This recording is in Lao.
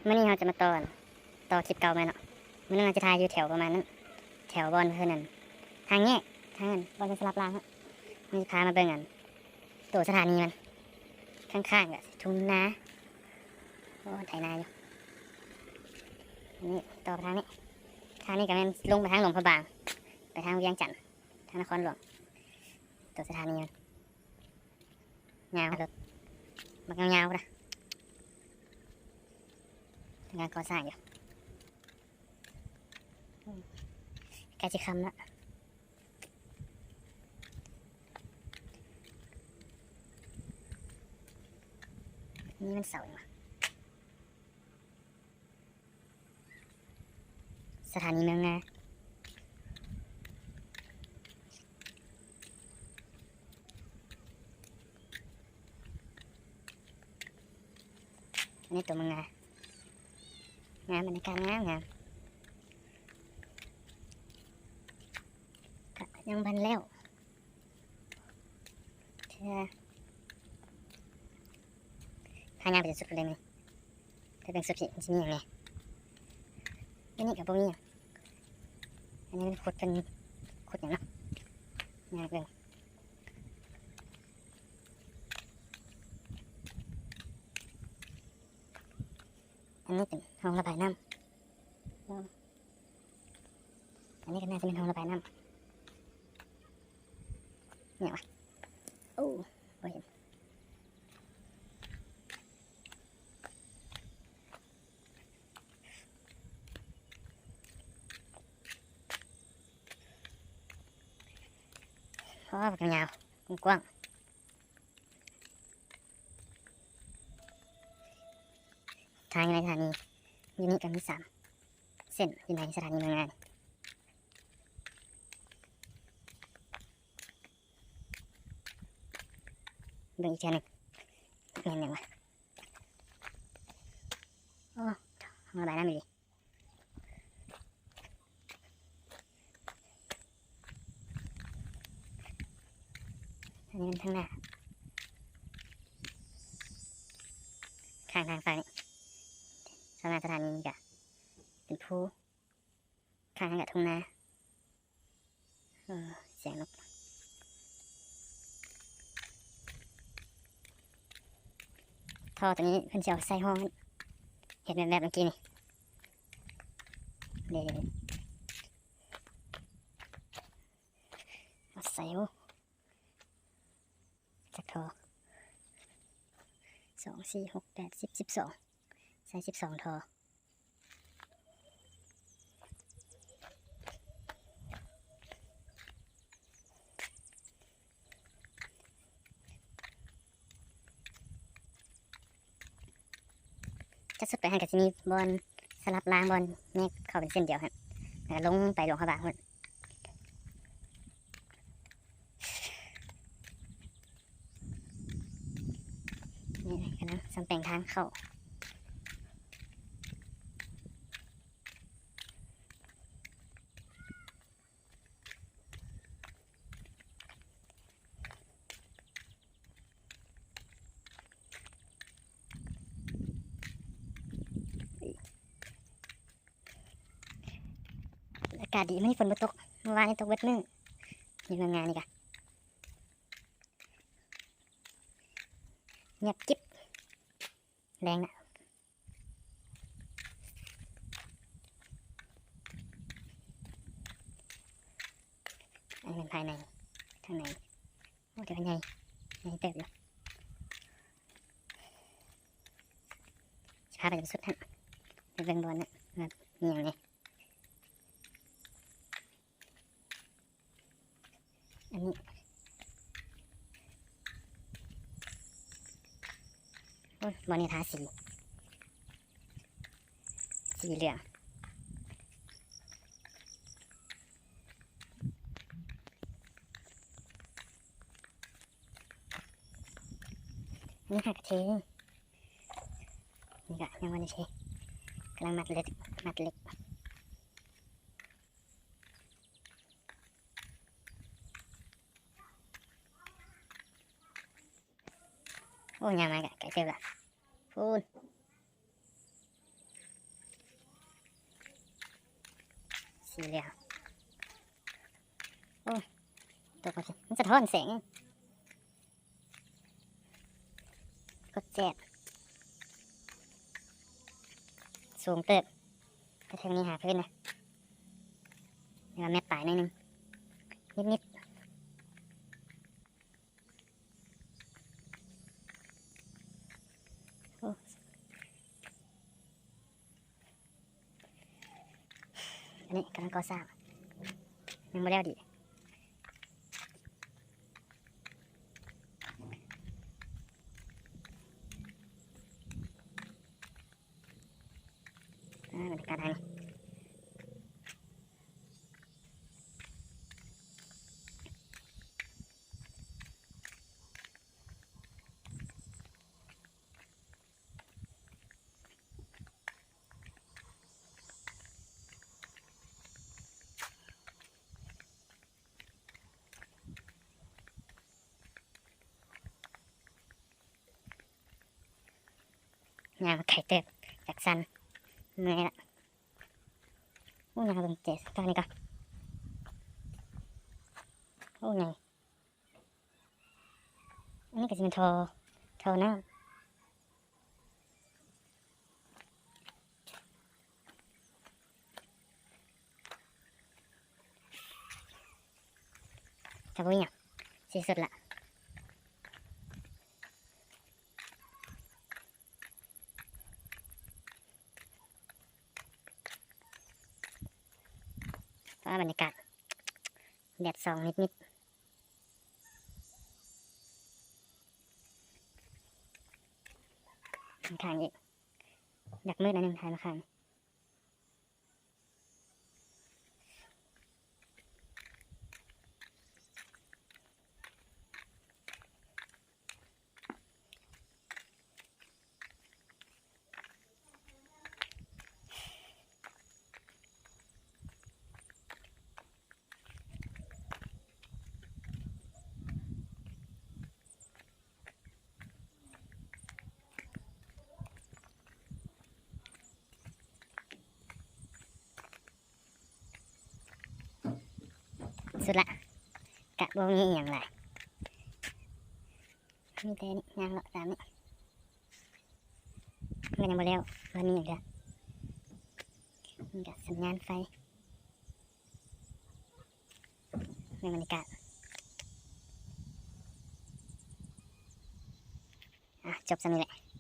ມື້ນີ້ເຮົາຈະມາຕໍ່ ຕໍ່ຄລິບເກົ່າໃໝ່ເນາະ. ມື້ນີ້ເຮົາຈະຖ່າຍຢູ່ແຖວປະມານນັ້ນ ແຖວບ່ອນເພິ່ນນັ້ນ ທາງແຍກ ທາງນັ້ນ ບ່ອນເພິ່ນສະຫຼັບລາງເນາະ. ເຮົາຈະພາມາເບິ່ງອັນ ໂຕສະຖານີມັນ ຂ້າງໆ ກະທົ່ງນາ. ໂອ້ ໄຖນາຢູ່. ອັນນີ້ຕໍ່ໄປທາງນີ້ ທາງນີ້ກະແມ່ນລົງໄປທາງຫຼວງພະບາງ ໄປທາງວຽງຈັນ ທາງນະຄອນຫຼວງ. ໂຕສະຖານີມັນ ຍາວ ລົດບັກຍາວໆ ພຸ້ນນະ ກຳລັງກໍ່ສ້າງຢູ່. ໃກ້ຊິຄ່ຳລະ. ນີ້ມັນເສົາຫຍັງວະ? ສະຖານີເມືອງງາ. ອັນນີ້ຕົວເມືອງງາ ງາມ ບັນຍາກາດງາມໆ ກະຍັງບໍ່ທັນແລ້ວເທື່ອ. ພາຍ່າງໄປຈົນສຸດພຸ້ນເລີຍມື້ນີ້ ໄປເບິ່ງສຸດພີ້ມັນຊິມີຫຍັງແດ່. ຢູ່ນີ້ກະບໍ່ມີຫຍັງ. ອັນນີ້ມັນຂຸດເປັນ ຂຸດຫຍັງເນາະ ຍ່າງເບິ່ງ. ອັນນີ້ເປັນຮ່ອງລະບາຍນ້ຳ. ອັນນີ້ກະໜ້າຈະແມ່ນຮ່ອງລະບາຍນ້ຳ. ຫຍັງວະ? ໂອ້ ບໍ່ເຫັນ. ໂອ້ ບັກຍາວໆ ກວ້າງໆ. ທາງຢູ່ໃນສະຖານີ ຢູ່ນີ້ກະມີສາມເສັ້ນ ຢູ່ໃນສະຖານີເມືອງງາ. ເບິ່ງອີກເທື່ອໜຶ່ງ ແມ່ນຫຍັງວະ? ໂອ້ ຮອງລະບາຍນ້ຳອີ່ຫຼີ. ອັນນີ້ມັນທາງໜ້າ ຂ້າງທາງໄຟ ສາມາດສະຖານີກະເປັນພູ ຂ້າງທາງກະທົ່ງນາ. ເອີ ສຽງນົກ. ທໍ່ໂຕນີ້ເພິ່ນຊິເອົາໃສ່ຫ້ອງ ເຫັນແວບໆ ເມື່ອກີ້ນີ້ ເດ້ ເອົາໃສ່ ໂອ້ ຈັກທໍ່ ສອງ ສີ່ ຫົກ ແປດ ສິບ ສິບສອງ ໃສ່ສິບສອງທໍ່. ຈາກສຸດໄປຫັ້ນກະຊິມີບ່ອນສະຫຼັບລາງ ບ່ອນແຍກເຂົ້າເປັນເສັ້ນດຽວຫັ້ນ ແລ້ວກະລົງໄປຫຼວງພະບາງພຸ້ນ. ນີ້ກຳລັງສ້າງແປງທາງເຂົ້າ. ອາກາດດີ ມື້ນີ້ຝົນບໍ່ຕົກ ມື້ວານນີ້ຕົກເບິດມື້. ຢູ່ເມືອງງານີ້ກະ ງຽບກິບ ແລງນະ. ອັນນີ້ແມ່ນພາຍໃນ ທາງໃນ. ໂອ້ ແຕ່ວ່າໃຫຍ່ ໃຫຍ່ເຕີບຢູ່. ຊິພາໄປຈົນສຸດຫັ້ນ ໄປເບິ່ງບ່ອນນັ້ນວ່າມີຫຍັງແດ່. ອັນນີ້ ໂອ້ຍ ບ່ອນນີ້ທາສີ ສີເຫຼືອງ. ອັນນີ້ຫາກະເທ ນີ້ກະຍັງບໍ່ໄດ້ເທ ກຳລັງມັດເຫຼັກ ມັດເຫຼັກ. ໂອ້ ຍ່າງມາກະໄກເຕີບລະ ພຸ້ນ. ສີເຫຼືອງ. ໂອ້ ຕົກມາຊິ ມັນສະທ້ອນແສງ. ກົດແຈກ ສູງເຕີບ ກະເທິງນີ້ຫາພື້ນນະ ແລ້ວກໍແມັດປາຍໜ້ອຍໜຶ່ງ ນິດໆ. ໂອ້ ອັນນີ້ກຳລັງກໍ່ສ້າງ ຍັງບໍ່ແລ້ວດີ. ອ່າ ບັນຍາກາດທາງນີ້ ຍ່າງໄກເຕີບ ຈັກສັ່ນ ເມື່ອຍລະ. ໂອ້ ຍ່າງເບິ່ງແຈກຕານີ້ກ່ອນ. ໂອ້ ໃຫຍ່. ອັນນີ້ກໍຊິແມ່ນທໍ່ ທໍ່ນ້ຳ ຖ້າບໍ່ມີຫຍັງ ສິ້ນສຸດລະ. ອ້າ ບັນຍາກາດ ແດດສ່ອງນິດໆ. ຂ້າງອີກ ຢາກມືດໜ້ອຍໜຶ່ງ ຖ່າຍມາຂ້າງ. ສຸດລະ ກະບໍ່ມີອີ່ຫຍັງຫຼາຍ ມີແຕ່ນີ້ ຍ່າງເລາະຕາມນີ້ ມັນຍັງບໍ່ແລ້ວ ບໍ່ມີຫຍັງເທື່ອ ນີ້ກະສັນຍານໄຟ ໃນບັນຍາກາດ ອ່ະ ຈົບສ່ຳນີ້ແຫຼະ.